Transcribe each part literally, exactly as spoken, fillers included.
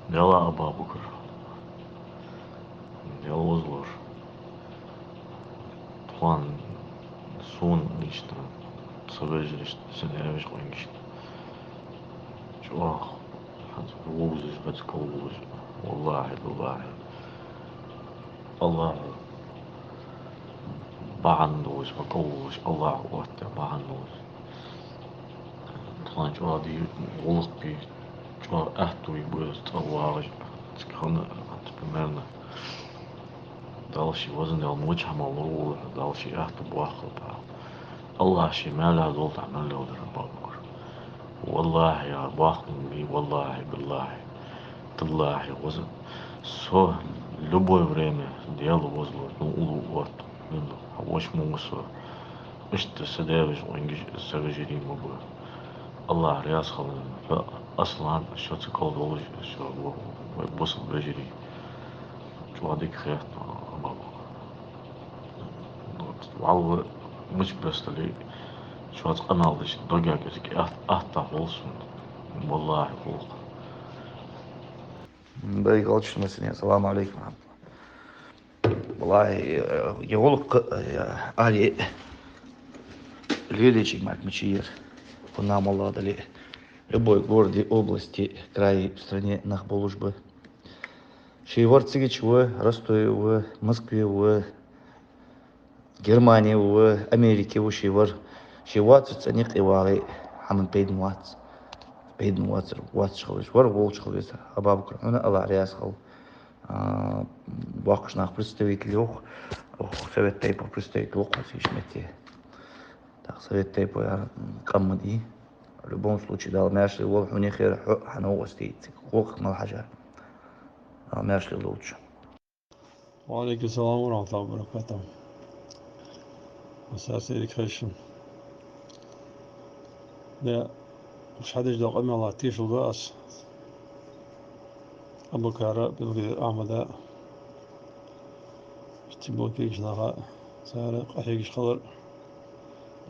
Даьла, Абу-Бакр, Даьла вазлуш, тхона, сона иштта, са вежарашта, са даь-веший къонгашта чӀоагӀа хӀанз вовзаш, хӀанз кхоллалуш, валлахӀи, биллахӀи, АллахӀа бахьан долаш, ма кхоллалуш, АллахӀа оттадаь бахьан долаш. Тхона чӀоагӀа дика гӀулакх бий, чӀоагӀа аьттув бий, цӀа вагӀаш, цига хана, примерно, Дала ший везан Даьла моча хӀама лур волаш, Дала ший аьттув боаккхалба хьа. АллахӀа ший маьлехь долда хьа мел леладер, Абу-Бакр. ВаллахӀи, яр бахтун бий, валлахӀи, биллахӀи, таллахӀи, веза. Со любое время Даьла вазлуш, ну, уллув отт, ну, хьа воша ма ва со. Иштта са даь-веший къонгаш, са вежарий ма ба. АллахӀ раьза хилва хьона, Аслан, шо ца кхоллалуш, шо вай бусалба вежарий. ЧӀоагӀа дика хет, Абу-Бакр. Вот, валла, мича беса дале а, шоца къамаьл деш, дог ягӀа цига атта, атта хул сона. ВаллахӀи, хул-кх. М, дай галчу массане, ассаламу Ӏалайкум ва рахьматуллахӀ. ВаллахӀи, э, е гӀулакх, э, али лелачи мак мича яр. ХӀана аьлча дале, любой городе, области, крае, стране нах болаш ба. Ший вар цига чу ва, Ростове ва, Москве ва, Германе ва, Америке ва ший вар. Ший воацача цӀен юкъе вагӀе, хӀама пайда вац. Пайда вацар, воацаш хила веза. Вар волча хила веза. Абу-Бакр, хьона АллахӀ раьза хилва. А, боккхийча наьха представитель я-кх, укх Совет тейпов представитель ва-кх хьо цига метте. Так, Совет тейпов яр, м, къам ма дий. В любом случае, Дала маьрша лолда хьона, хӀара хьо, хьа новкъостий, цига гӀулакх мел хьажа. Дала маьрша лолда. Ва Ӏалайкум салам ва рахьматуллахӀи ва баракатухӀ. Масса а дика хийла шун. Де, уж хьадеш дола къамаьл тешал ду аз. Абу-Бакара, Белгадера Ахьмада, иштта болча кагийча наха, цар къахьегаш хилар.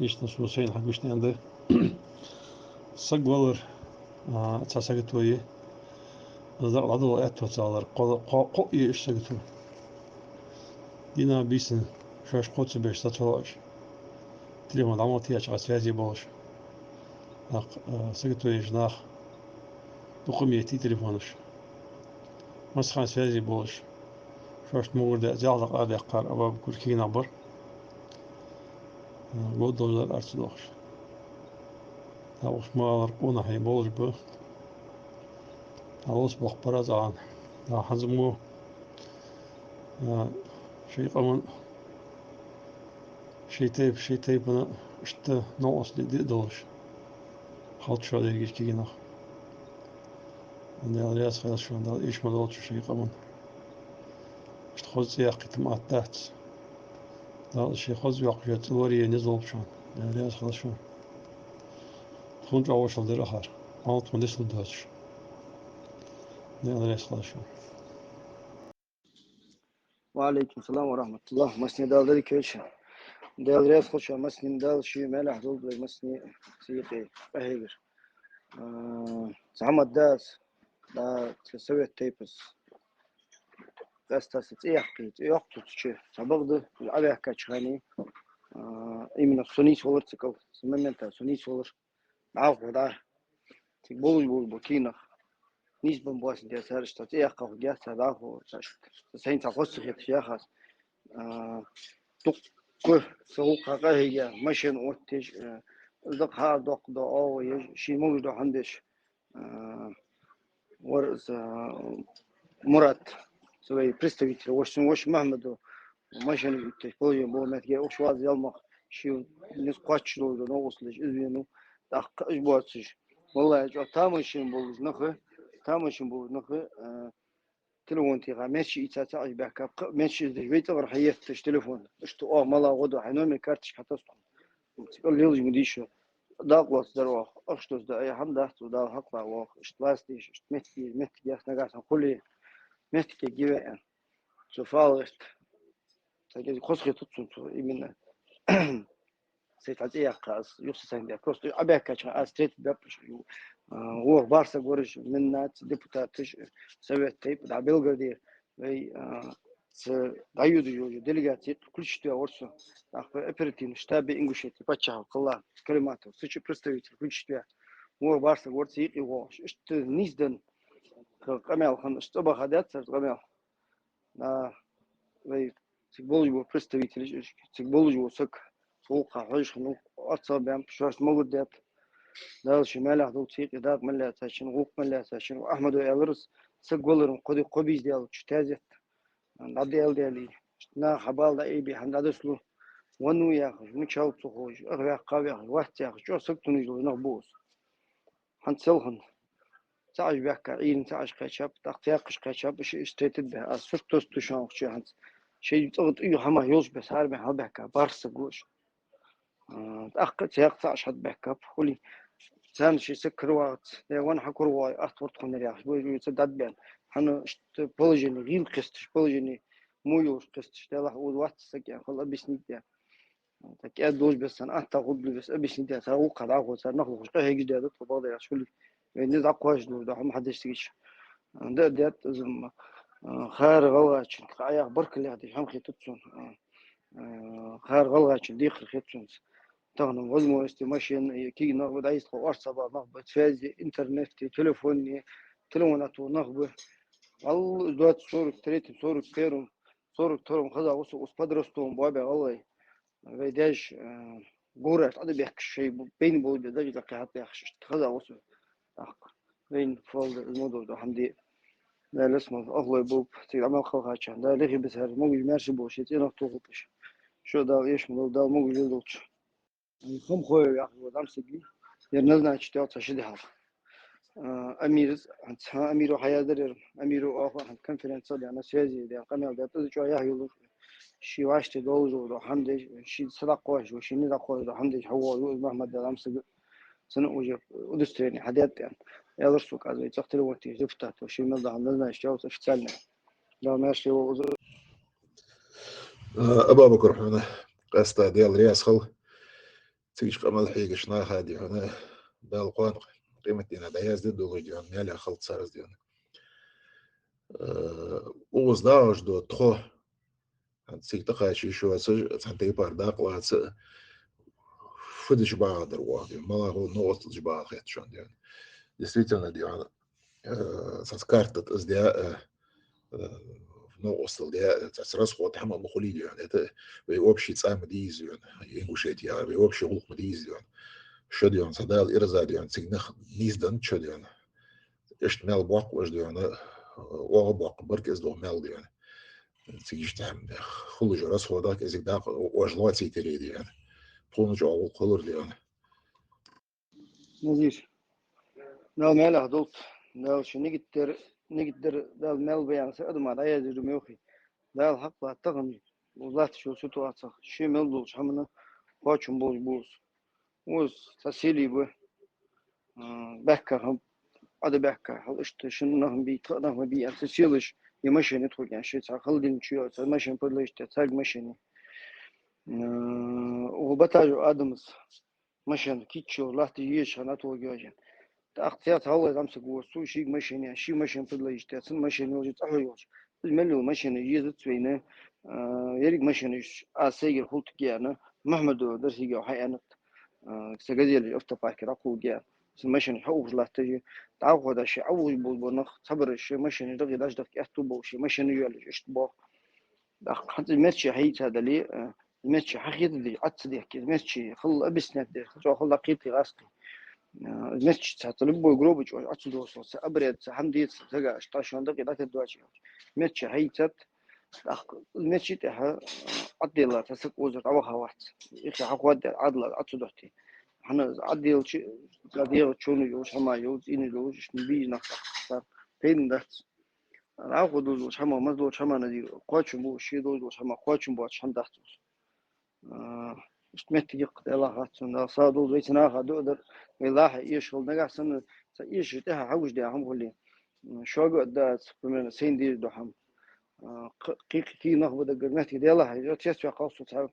Лично сона сайна хьагучадаьннад. Саг валар, а, цхьа сагото я. Из дакъа дӀадала аьттув ца хилар, кхо-, кхо-, кхоъ я уж сагото. Дийнахьа, бийсанна шоаш кхоачашбеш цхьа ца лоаш. Телефон дӀа ма теча, связе болаш. ТӀаккха, а, сагото еш нах дукха ма йитай телефонаш. Массахана связе болаш. Шоашта мугӀара даь зӀамига дакъа а даьккхар, Абу-Бакр, кагий нах бар. Год долаш дар арц дохаш. ТӀаккха уж ма аллара къонахий болаш ба. ТӀаккха лос боккха параз ахьан. ТӀаккха хӀанз мо, а, шоай къаман, шоай тайпа, шоай тайпан иштта новкъостий ди-, ди а долаш. Хилда шо деррига кагий нах. Даьла раьза хилва шоана, Дала эша ма долда шо шоай къаман. Иштта хоза цӀи яккхийта ма атта дац. Дала ший хоза йоаккхача цӀи лорае низ лулба шоана. Даьла раьза хилва шоана. Тхона чӀоагӀа вошал дир акхар. Малав тхона дицлургдоацаш. Даьла раьза хилва шоана. Ва Ӏалайкум салам ва рахьматуллахӀ. Массане Дала деррига хийла шун. Даьла раьза хилва шоана, массане Дала ший маьлехь долда вай массане цига къахьегар. А, зӀамига да аз, да, цу Совет тейпас. Къаьстта са цӀи яьккхе, цӀи йоаккхача цу чу, цхьабакъда, Ӏаваьхкача хана, а, именно со нийсвелар цу кӀал, цу момента со нийсвелар. ДӀахо, да. Цига болаш, болаш ба кагий нах. Нийсбенна боацандаь цар иштта цӀи яьккха хургьяц цар дӀахо, цар иштта. Сайна цхьа хоза ца хеташ яхаш. А, дукха са гӀулакха къахьийга, машен оттаеш, а, из дакъа хьаара доккха да, оагӀув еш, ший могаш дола хӀама деш. А, вар из, а, Мурат, цу вай представитель, воша, цун воша Мухьмада, машен оттаеш, положени бола моттиге, укх чу ваза ялмах, ший низ кхоачаш долаш да, новкъостал деш, из венав, тӀаккха уж боацаш. ВаллахӀи, чӀоагӀа тамашийна болаш нах, тамашийна болаш нах, а, телефон теха, мичча ийца ца Ӏаш баьхкаб, кхы а мичча из деш, вай цӀагӀара хьаетташ телефон. Иштта оаха мала гӀо ду, хьай номер карточка хьатасс тхона. Цу кӀал лелаш ма дий шо. Дакъа лоацадар оаха, ахча дусаргда, ай хӀама дац, Дала хьакъ лу оаха. Иштта ласта деш, иштта метте, меттиг яц нагахьа санна хуле, меттиге гиве аьнна. Цу фалгӀерта. Ца кӀезига хоза хетац сона цо, именно. Сай цхьа цӀи яьккха аз, юха са сайна даь. Просто Ӏабаьхкача хана аз третий баьппаш ю. А, вох барсаг вараш, Миннаца депутаташ, Совет тейп, да, Белгороде, вай, а, ца дӀайодаш йолча делегаци включить ваь вар со. ТӀаккха оперативни штабе Ингушетии паччахьалкхе Калиматов, цу чу представитель включить ваь. Вох барсаг вар ца юкъе вогӀаш. Иштта нийсденна къамаьл хинна, иштта цӀабаха даьд цар къамаьл. А, вай цига болаш бола представителаш, цига болаш вола саг, гӀулакха хьожаш хиннав, орцагӀа баьннаб, шоашта могар даьд. Дала ший маьлехь долда, цу юкъе дакъа мел лаьцачоа, гӀулакх мел лаьцачоа. Ахьмада аьлар из, саг валар-м кхо ди, кхо бийса даьлча тезет дӀадаьлча, наха хьа бала дӀаайбе, хӀана дӀадоссалу, веннав яхаш, мича ва ца ховш, ах ваьккхав яхаш, вац яхаш, чӀоагӀа саг туннаш дола нах ба уж. ХӀанз селхан цхьа Ӏаш баьхкаб, Ӏуйранна цхьа Ӏаш кхаьчаб, тӀаккха цхьа Ӏаш кхаьчаб, уж иштта тетта баьхаб. Аз сурт тосса ту шоана укх чу хӀанз. Шоай цӀагӀа тӀа хӀама йолаш бесса, хӀара баьхьа хьалбаьхкаб бархӀ саг ва уж. А, тӀаккха цхьа Ӏаш хьатӀабаьхкаб, хулий. Царна ший саг каравагӀац, е венна хьакаравоагӀе, атта вар тхона яхаш, вай вуйца дӀадбаьнна. ХӀана иштта положени гӀийла кхесташ, положени во йолаш кхесташ, делахь укхаза вац саг аьнна, хала объяснить даь. ТӀаккха кӀаьда долаш бесса, атта хургдолаш бесса, объяснить даь, цар гӀулакха дӀахо, цар нах лохаш, къахьегаш даьд тхо, бакъдар яхаш, хулий. Вайна дӀакхоачаш дола хӀама хьадеш цига. Да, даьд из, м, а, хӀара гӀалгӀачунга, кхы а яха баркал яха деш хӀама хетац сона. А, а, хӀара гӀалгӀачун декхар хет сона. Тахан возможности, машен, э, кегий нах ба, дӀайиста тхо орцагӀа бала нах ба, связи, интернетти, телефонни, телефон а тохаш нах ба. Валлахӏи, двадцать сорок третьем, сорок первом, сорок втором хеза ва со, ус подростковом бабе гӀалгӀай. Вай даьша, э, гураш тӀа да бехкаш шоай бу-, байна болча дагӀа лакхе хьатӀаяхаш, иштта хеза ва со. ТӀаккха вайна фалда из ма дов, хӀама де. Дала лес мал ахлой буб, цига Ӏамал халхача. Дала лехи бисар, могаш маьрша болаш, цӀенах тохалба уж. Шо Дала эш ма дов, Дала могаш лел долча. Хам хой яхаш ва дам сиги. Ер назначить ял ца ши дехьал. А, Амирас, хӀанз Амиро хьаяздар ер, Амиро оаха, хӀанз конференци даьнна, связи даьнна, къамаьл даьд, из чӀоагӀа яхь йолаш, ший вӀаштӀехьа долаш дола хӀама деш, ший садаккхош, ший низаккхош дола хӀама деш, хьавоагӀа из Мухьмад Даламсага, цунна уже удостоверени хьадаьд аьнна. Аьлар сога, аз вай цӀагӀа телефон тийша депутата, ший мел дола хӀама назначить ял официально. Дала маьрша йойла из. А, Абабакар, хьона къаьстта Даьла раьза хилва. Цига къамаьл хьегаш наха а дий хьона, Дала кхоана къематдийнахьа дӀаязде долаш дий хьона, маьлехь хилда цар из дий хьона. Э, укхаза дагӀаш да тхо, хӀанз цига тӀакхача йиш йоацаш, цхьан тайпара дакъа лаца, фу дича багӀа дар оаха дий хьона, малагӀа новкъостал дича багӀа хет шоана дий хьона. Действительно дий хьона, э, цхьацца карта тӀа из даь, э, э, новкъостал даь, э, цхьацца расход хӀама ма хулий дий хьона. Это вай общий цӀа ма дий из дий хьона, Ингушетия, вай общий гӀулакх ма дий из дий хьона. Шо дий хьона, цхьа Дала ираз а дий хьона, цига нах нийсденна шо дий хьона. Иштта маьл боаккх уж дий хьона, оаха боаккх баркӀ из дола маьл дий хьона. Цига иштта хӀама хулаш расходах кӀезига дакъа уж лоацийтаре дий хьона. Тхона чӀоагӀа гӀулакх хилар дий хьона. Назир, Дала маьлехь долда, Дала ший нигат дар, нигат дар Дала маьл ба аьнна, са адама дӀаяздеш да мехий. Дала хьакъ латт тахан, укхаза латтача ситуацех, ший мел долча хӀамана кхоачам болаш ба из. Укхаза цхьа сели ба, а, баьхка хӀама, Ӏа да баьхка, хьал иштта шин нах ма бий, тха нах ма бий, аьнна, цхьа селаш, е машен я тхога аьнна, ший цхьа хала дин чу йола, цхьа машен подлежит, царга машен я. А, укх Батажев Адамас машен кийчо латташ езаш хиннад тхога йоажен. ТӀаккха цецхьа гӀалгӀай зӀамсаг ва со, шийга машен я, ший машен подлежит, цун машен йолаш, цӀахьо йолаш. Из мел йола машен езац вайна, а, еррига машенаш аз сайгара хултаргья аьнна, Мухьмада дар сига хьааьннад, а, са газель автопарке дӀакхувларгья аьнна. Цун машенаш хьаухаш латташ, дӀахо дӀа шоай Ӏовужаш бола нах, цхьабараш шоай машенаш дагӀе дӀадахка аьттув болаш, шоай машенаш йоалаеш иштта боагӀа. ТӀаккха хӀанз из меттаче хьаийца дале, э, из меттаче хьахетаде, Ӏа ца дехке, из меттаче хала объяснять де, чӀоагӀа хала дӀакхетаде гӀазкхий. Э, из меттаче цхьацца любой гробач Ӏа ца доссалца, обряд, цхьа хӀама деца, сага аш тӀа шоана дакъа дӀатетта доацаш. Меттаче хьаийцад, тӀаккха из меттаче тӀехьа, э, Ӏаддела цхьа саг озар дӀаваха вац. Ихе хьахоадаьр Ӏадала Ӏа ца дохьте. ХӀана из Ӏадделча, цхьа дегӀа чун йолаш, хӀама йолаш, цӀийна йолаш, иштта бийжа нах цар пайда дац. ДӀахо долаш хӀама, мел долаш хӀама, Назир, кхоачам ба, ше долаш хӀама кхоачам боацаш хӀама дац из. А, иштта моттиг я-кх, Даьлах хац сона, Дала сагӀа долда, вайцига наха дуӀа дар, вай лахьа эшаш хилда, нагахьа санна цхьа эшаш тӀехьа хьагуш даь хӀама хуле. М, шуга а дац, примерно, сайна дезаш дола хӀама. А, кхы-, кхы-, кхы нах ба даггара моттиг, Даьлах хьежа, цецваьккхав со цхьа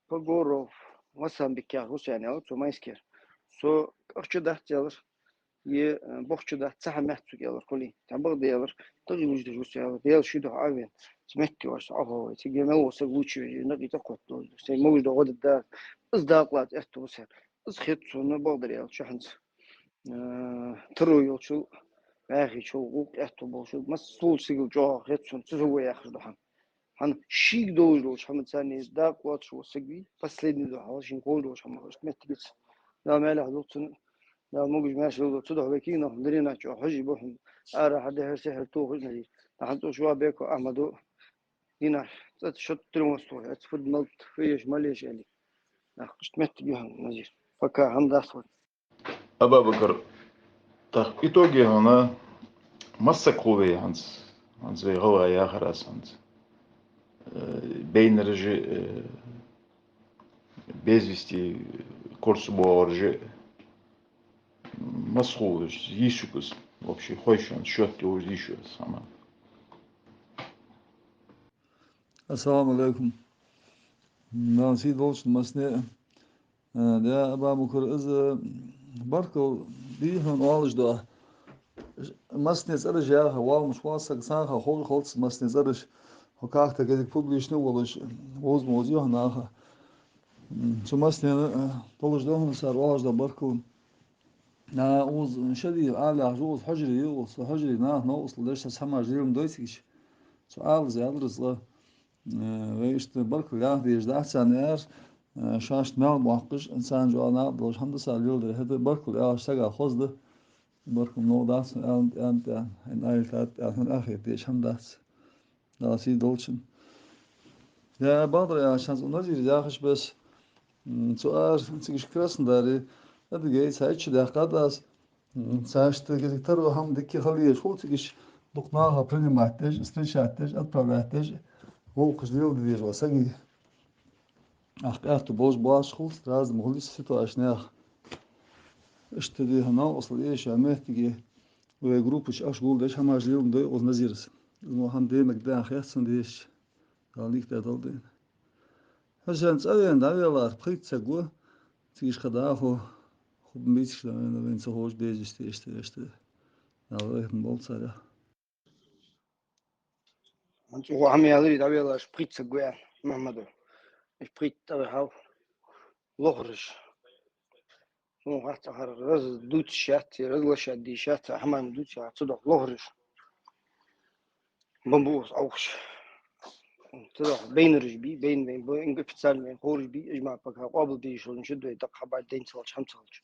Погоров, Масамбикяхь Хусен яхаш, цу Майскера. Со ахча дац аьлар. е, э, бохчу дац, цхьа хӀама яц цу кӀелара хулий. Цхьа бакъда аьлар, тӀаккха вуж деш вуса аьлар, Дала ший духьа Ӏа вена. Цу метте ваш Ӏоховай, цига мел вола саг лучи вежи, накъи тӀакхоттал. Сай могаш да гӀо да да. Из дакъа лаца аьттув ба сар. Из хет сона бакъдар аьлча хӀанз. Э, таро йолчул, вӀаьхийчул, гӀулакх аьттув болчул, массаволча сигал чӀоагӀа хет сона, цу саго яхаш да хӀама. ХӀана шийга долаш долча хӀаман царна из дакъа лоацаш вола саг вий, последний духьал шийна ховш долча хӀамах иштта меттигаца. Дала маьлехь долда цунна, Дала могаш маьрша лолда. Цудухьа вай кегий нах дарена чӀоагӀа хьожаш ба хӀама. Ара хьадехьар сехьар тохаш, Назир. Тахан тӀа шоай Беко Ахьмадо динар цӀа шот тирмас тохаш, ац фуд малт, фу еш, мал еш аьле. Нах иштта меттиг я хӀана, Назир. Пока хӀама дац хӀана. Абабакар, тӀаккха итоге хьона масса саг хул вай хӀанз, хӀанз вай гӀалгӀай яхар аз хӀанз. Э, байнараш а, э, без вести, корсу боагӀараш а, масса хул вай, йиш я укхаза, вообще, хой шоана, шоатта йолаш йиш я укхаза, хӀама. Ассаламу Ӏалайкум. Дала сий долчун массане а. Э, да, Абабакар, из, э, баркал бий хьона оалаш да. Массане цӀераш яха, валмаш ван саг санха ховш хилац массане цӀераш. Хьо кахта кӀезига публично волаш, вовза-мовза йоах наха. М, цу массанена, э, толаш да хьона цар оалаш да баркал. А, укхаза шади Ӏалаш, укхаза хьужаре я, укхаза хьужаре наха новкъостал деш, цхьа хӀамаш леладой цига. Цу Ӏалас яхар из ла. Э, вай иштта баркал яха дезаш дац царна, аьлар, э, шоашта маьл боаккхаш, царна жоа накъадолаш хӀама да цар леладер. ХӀаьта баркал яхаш сага хоза да. Баркал новкъа дац, аьнна, аьнна, аьнна, хьайна аьлча, аьнна, аьнна, ахета дезаш хӀама дац. Дала сий долчун. Я, бакъдар аьлча, хӀанз цу Назира яхаш беса, м, цу ара, цига Краснодаре, Адыгейца хьаьча даьккхад аз, м, царца кӀезига таро хӀама дика хила езаш хул цига, дукха наха принимать деш, встречать деш, отправлять деш, гӀулакхаш леладе дезаш вола саг. Ахь къаьхто болаш боацаш хул, разный ма хулий ситуацеш наьха. Иштта дий хьона, ослу эша моттиге, вай группа чу ахча гулдеш, хӀамаш леладой укхаза Назирас. Из мо хӀама де мегаргда аьнна хет сона дезача. Дала никъ тӀа далдойна. Хьусен, цӀа вена дӀавеллар пхийтта саг ва, цига кхы дӀахо, хӀуб мицаш да вена, вайна ца ховш дезаш, тешта, тешта. Дала рехьма болба царех. ХӀанз цу хӀама яларе дӀавеллараш пхийтта саг ва аьнна, Мухьаммада. Уж пхийтта тӀавихьав лохараш. Сона хац, цхьа хӀара раздувцаш яц, разглашать деш яц, цхьа хӀама дувцаш яц, цудухьа лохараш. Бамбу укхаза Ӏовхаш. Цудухьа байнараш бий, байна, байна, байна, официально байна, ховраш бий, уж ма пока къоабал деш хилча, дой, дакъа хьабаьд дайна ца хилча, хӀама ца хилча.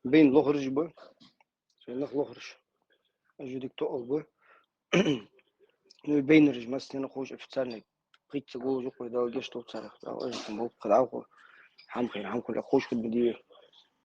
Байна лохараш ба, шоай нах лохараш. Уж дика тоъал ба. Ну, байнараш массанена ховш официально. Пхийтта саг волаш укхо, Дала гешт долда царех, Дала ажраш болба кхы дӀахо. ХӀама хайра, хӀама хуле, ховш хургда дийр.